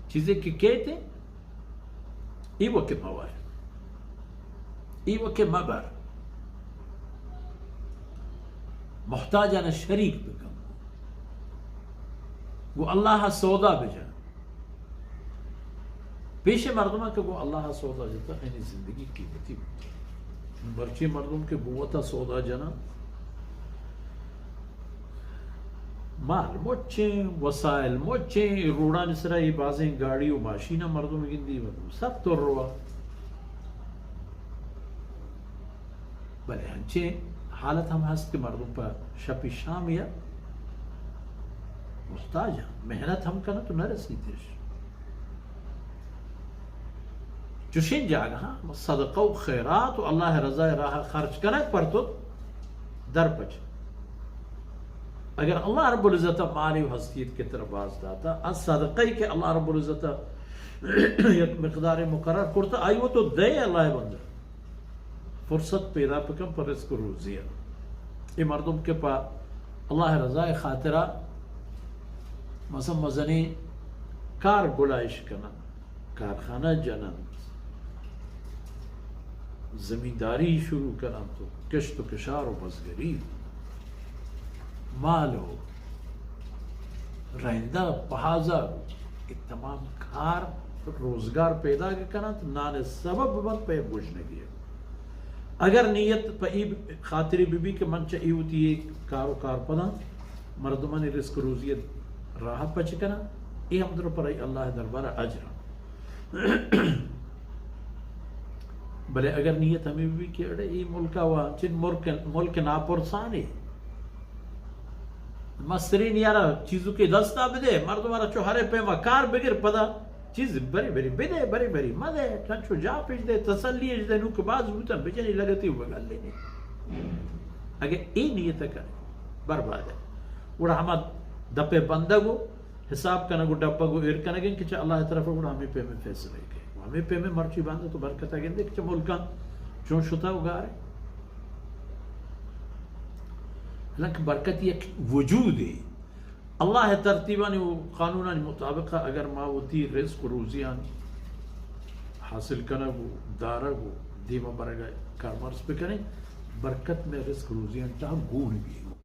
چیزے کہ کیت، ایوک ءَ مہ ور، ایوک ءَ مہ بر، محتاجان ءَ شریک بکن، گوں اللہ ءَ سودا بجن۔ پیش مردماں کہ گوں اللہ ءَ سودا جتا، یعنی زندگی قیمتی بوت۔ مرچی مردم کہ گوں وتا سودا جناں، مال مچیں، وسائل مچیں، اے روڈانی سرا اے بازیں گاڑی و ماشین مردم گندی، مردم سر تر روا۔ بلے انچیں حالت ہم ہست کہ مردم پہ شپی شام یا محتاج ہم محنت ہم کنن تو نہ رسیتش۔ چوشیں جاگہاں صدقہ و خیرات و اللہ رضا راہ خرچ کنگ پر تو درپچ۔ اگر اللہ رب العزت مالی و ہستی کہ ترا باز داتا، از صدقہ کہ اللہ رب العزت یک مقدار مقرر کرتا، آئی و تو دے اللہ بندہ۔ فرصت پیدا بکن پہ رزق و روزی ءَ۔ اے مردم کہ پہ اللہ رضا خاطرا مثلا مزنیں کار گلائش کنن، کارخانہ جنن، زمینداری شروع کنن تو کشت و کشار و بزگری، مال و رہندہ پہازا، اے تمام کار روزگار پیدا کننت، نان سبب بنت پہ گژنگی۔ اگر نیت پہ ای خاطری بہ بی کہ من چہ ای وتی کار و کارپداں مردمانی رزق روزی راہ پچ کناں، اے ہم در پر اللہ دربار اجر۔ بلے اگر نیت ہمیں بہ بی کہ اڑے ای ملک وا چن ملک، ملک ناپرسانی، مسترین یارا چیزو کہ دستا بدے، مردم را چو ہرے پیما کار بگر، پدا چیز بری بری بدے، بری بری مدے، چنچو جا پیش دے، تسلی اش دے، نو کہ باز بوتن بجنی لگتی و بگل لینی۔ اگہ ای نیت کرے، برباد ہے۔ گڑا ہما دپے بندگ و حساب کنگ و ڈبگ و ایر کنگ انت کہ چہ اللہ طرف گڑا ہمیں پیمیں فیصلہ کے۔ ہمیں پیمیں مرچی باندے تو برکت گندے کہ چہ ملکان چون شتا و گارے۔ حالانکہ برکت یک وجودے۔ اللہ ترتیبانی و قانونانی مطابق اگر ما وتی رزق و روزیان حاصل کنگ و دارگ و دیما برگ کارمرز بکنیں، برکت میں رزق روزیان تہا گون بی۔